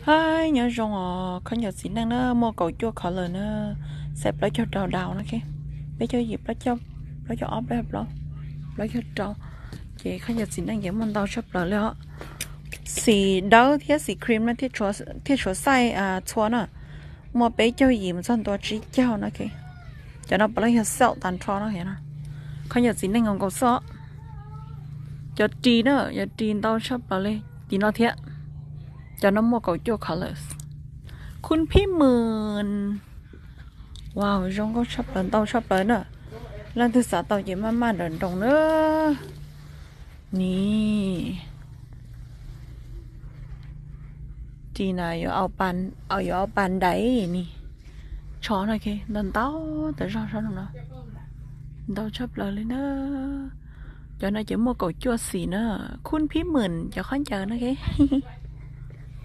Hais nyob zoo os khaub ncaws txiv neej na, muaj kaum cuaj color na, xais plaub caug rau daus na, peb caug yim, plaub caug ob, plaub caug plaub, plaub caug rau. Ces khaub ncaws txiv neej ces muaj ntau tshaj plaws li os. Xim dawb thiab xim cream na, thiaj tshuav xais txhua na, muaj peb caug yim mus txog ntua tsib caug na. Cov no puav leej yog sale tag nrho no. Khaub ncaws txiv neej nkaus nkaus xwb. Cov ris na, cov ris ntau tshaj plaws li tim no thiab. Cov no muaj kaum cuaj colors. Khun phib mws. Wow, zoo nkauj tshaj plaws, ntau tshaj plaws na. Leej twg xav tau ces maj maj nrawm nroos na. Ni, ris na yuav au pa ntais ni. Tsho no ntau ntau, tas zog no, ntau tshaj plaws li na. Cov no ces muaj kaum cuaj xim na. Khun phib mws cov khaub ncaws no.